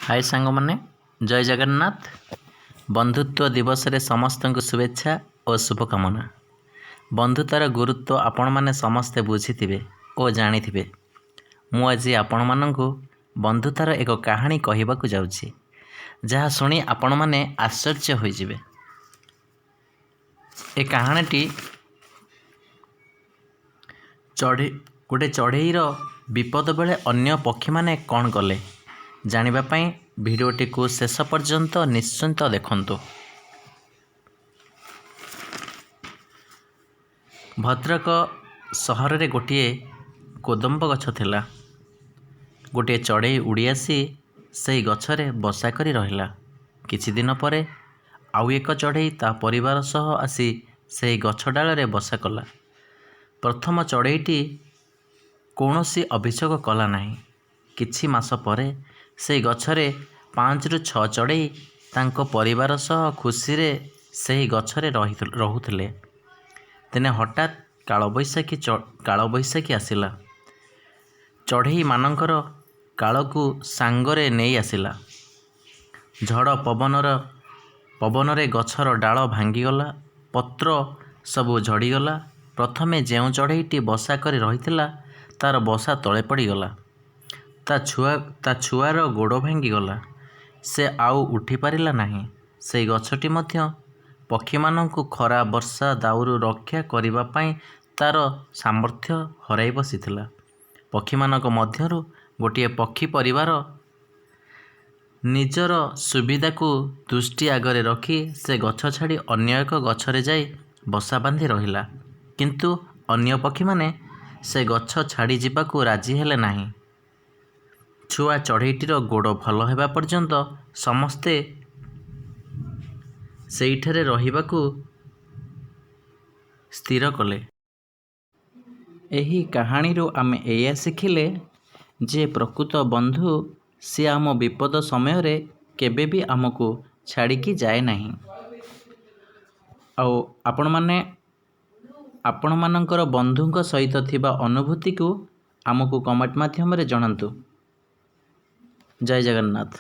ହାଏ ସାଙ୍ଗମାନେ, ଜୟ ଜଗନ୍ନାଥ। ବନ୍ଧୁତ୍ୱ ଦିବସରେ ସମସ୍ତଙ୍କୁ ଶୁଭେଚ୍ଛା ଓ ଶୁଭକାମନା। ବନ୍ଧୁତାର ଗୁରୁତ୍ୱ ଆପଣମାନେ ସମସ୍ତେ ବୁଝିଥିବେ ଓ ଜାଣିଥିବେ। ମୁଁ ଆଜି ଆପଣମାନଙ୍କୁ ବନ୍ଧୁତାର ଏକ କାହାଣୀ କହିବାକୁ ଯାଉଛି, ଯାହା ଶୁଣି ଆପଣମାନେ ଆଶ୍ଚର୍ଯ୍ୟ ହୋଇଯିବେ। ଏ କାହାଣୀଟି ଚଢ଼େଇ, ଗୋଟେ ଚଢ଼େଇର ବିପଦ ବେଳେ ଅନ୍ୟ ପକ୍ଷୀମାନେ କ'ଣ କଲେ ଜାଣିବା ପାଇଁ ଭିଡ଼ିଓଟିକୁ ଶେଷ ପର୍ଯ୍ୟନ୍ତ ନିଶ୍ଚିନ୍ତ ଦେଖନ୍ତୁ। ଭଦ୍ରକ ସହରରେ ଗୋଟିଏ କୋଦମ୍ବ ଗଛ ଥିଲା। ଗୋଟିଏ ଚଢ଼େଇ ଉଡ଼ି ଆସି ସେହି ଗଛରେ ବସା କରି ରହିଲା। କିଛି ଦିନ ପରେ ଆଉ ଏକ ଚଢ଼େଇ ତା ପରିବାର ସହ ଆସି ସେହି ଗଛ ଡାଳରେ ବସା କଲା। ପ୍ରଥମ ଚଢ଼େଇଟି କୌଣସି ଅଭିଯୋଗ କଲା ନାହିଁ। କିଛି ମାସ ପରେ ସେହି ଗଛରେ 5ରୁ 6 ଚଢ଼େଇ ତାଙ୍କ ପରିବାର ସହ ଖୁସିରେ ସେହି ଗଛରେ ରହୁଥିଲେ। ଦିନେ ହଠାତ୍ କାଳବୈଶାଖୀ ଆସିଲା। ଚଢ଼େଇମାନଙ୍କର କାଳକୁ ସାଙ୍ଗରେ ନେଇ ଆସିଲା। ଝଡ଼ ପବନରେ ଗଛର ଡାଳ ଭାଙ୍ଗିଗଲା, ପତ୍ର ସବୁ ଝଡ଼ିଗଲା। ପ୍ରଥମେ ଯେଉଁ ଚଢ଼େଇଟି ବସା କରି ରହିଥିଲା, ତାର ବସା ତଳେ ପଡ଼ିଗଲା। ତା ଛୁଆର ଗୋଡ଼ ଭାଙ୍ଗିଗଲା। ସେ ଆଉ ଉଠିପାରିଲା ନାହିଁ। ସେହି ଗଛଟି ମଧ୍ୟ ପକ୍ଷୀମାନଙ୍କୁ ଖରା ବର୍ଷା ଦାଉରୁ ରକ୍ଷା କରିବା ପାଇଁ ତାର ସାମର୍ଥ୍ୟ ହରାଇ ବସିଥିଲା। ପକ୍ଷୀମାନଙ୍କ ମଧ୍ୟରୁ ଗୋଟିଏ ପକ୍ଷୀ ପରିବାର ନିଜର ସୁବିଧାକୁ ଦୃଷ୍ଟି ଆଗରେ ରଖି ସେ ଗଛ ଛାଡ଼ି ଅନ୍ୟ ଏକ ଗଛରେ ଯାଇ ବସା ବାନ୍ଧି ରହିଲା। କିନ୍ତୁ ଅନ୍ୟ ପକ୍ଷୀମାନେ ସେ ଗଛ ଛାଡ଼ି ଯିବାକୁ ରାଜି ହେଲେ ନାହିଁ। ଛୁଆ ଚଢ଼େଇଟିର ଗୋଡ଼ ଭଲ ହେବା ପର୍ଯ୍ୟନ୍ତ ସମସ୍ତେ ସେଇଠାରେ ରହିବାକୁ ସ୍ଥିର କଲେ। ଏହି କାହାଣୀରୁ ଆମେ ଏଇଆ ଶିଖିଲେ ଯେ ପ୍ରକୃତ ବନ୍ଧୁ ସିଏ ଆମ ବିପଦ ସମୟରେ କେବେ ବି ଆମକୁ ଛାଡ଼ିକି ଯାଏ ନାହିଁ। ଆଉ ଆପଣମାନେ ଆପଣମାନଙ୍କର ବନ୍ଧୁଙ୍କ ସହିତ ଥିବା ଅନୁଭୂତିକୁ ଆମକୁ କମେଣ୍ଟ ମାଧ୍ୟମରେ ଜଣାନ୍ତୁ। ଜୟ ଜଗନ୍ନାଥ।